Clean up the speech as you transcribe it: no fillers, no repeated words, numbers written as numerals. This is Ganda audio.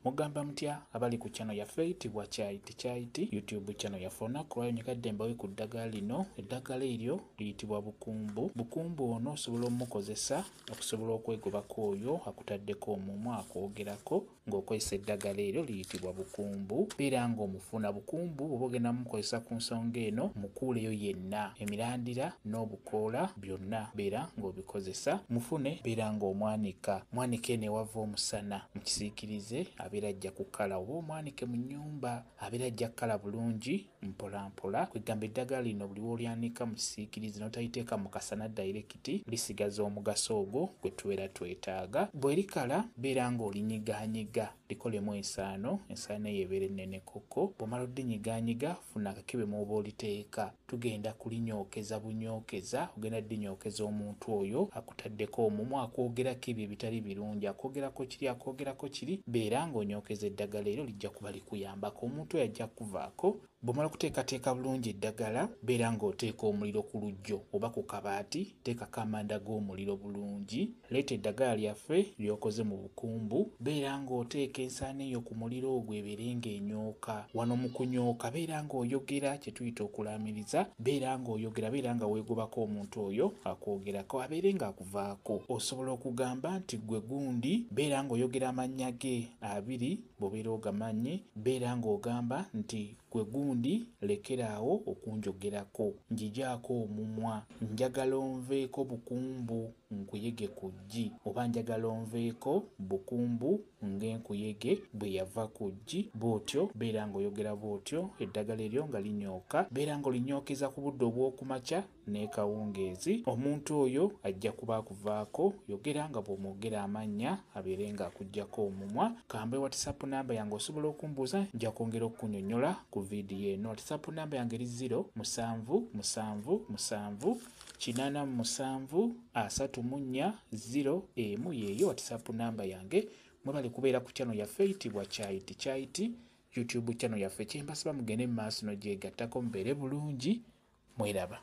Mugamba mutya abali ku channel yaffe eyitibwa Kyayiti Kyayiti YouTube channel yaffe. Olunaku lwayo nyagadde mbawe ku ddagala lino. Eddagala eryo liyitibwa bukumbu. Bukumbu ono osobola omukozesa okusobola okwegobako oyo akutaddeko omumwa akwogerako ng'okozesa eddagala eryo liyitibwa bukumbu. Beera ng'omufuna bukumbu bw'oba ogenda mukozesa ku nsonga eno, mukuuleyo yenna emirandira n'obukoola byonna beera ng'obikozesa. Mufune beera ng'omwanika, mwanike eno ewava omusana mu kisiikirize abeera ajja kukala, oba omwanike mu nnyumba abeera ajja kukala bulungi mpola mpola. Kwegamba eddagala lino buli w'olyanika mu kisiikirize n'otaliteeka mu kasana dayirekiti, lisigaza omugaso ogwo gwe tubeera twetaaga. Bwe likala beera ng'olinyigaanyiga, likolemu ensaano, ensaano eyo ebeera ennenekoko. Bw'omala odinyigaanyiga funa akakebe mw'oba oliteeka, tugenda kulinyookeza bunyookeza, ogenda ddinyookeza omuntu oyo akutaddeko omumwa akwogerako ebyo ebitali birungi, akwogerako kiri akwogerako kiri. Beera ng'onyookeza eddagala eryo lijja kuba likuyambako, omuntu oyo ajja kuvaako. Bw'omala okuteekateeka bulungi eddagala, beera ng'oteeka omuliro ku luggyo oba ku kabaati, teekako amanda g'omuliro bulungi. Leeta eddagala lyaffe ly'okoze mu bukumbu, beera ng'oteeka ensaano eyo ku muliro ogwo ebeere ng'enyooka. Wano mu kunyooka beera ng'oyogera kye tuyita okulaamiriza, beera ng'oyogera, beera nga weegobako omuntu oyo akwogerako abeere ng'akuvaako. Osobola okugamba nti ggwe gundi, beera ng'oyogera amannya ge abiri bw'obeera ogamanyi, beera ng'ogamba nti gwe gundi lekeraawo okunjogerako, njijaako omumwa, njagala onveeko bukumbu nkuyege ku ggi, oba njagala onveeko bukumbu ng'enkuyege bwe yava ku ggi. Bw'otyo beera ng'oyogera bw'otyo, eddagala eryo nga linyooka, beera ng'olinyookeza ku budde obw'okumakya n'ekawungeezi. Omuntu oyo ajja kuba akuvaako. Yogera nga bw'omwogera amannya abeere ng'akuggyako omumwa. Kambe WhatsApp namba yange osobola okumbuuza, nja kwongera okukunyonnyola ku vidiyo eno. WhatsApp namba yange eri 0 7 7 7 87 34 0 1, yeeyo WhatsApp namba yange. Mwebale kubeera ku channel yaffe eyitibwa Kyayiti Kyayiti YouTube channel yaffe. Kyembasaba mugende mu maaso n'ogyegattako, mubeere bulungi, mweraba.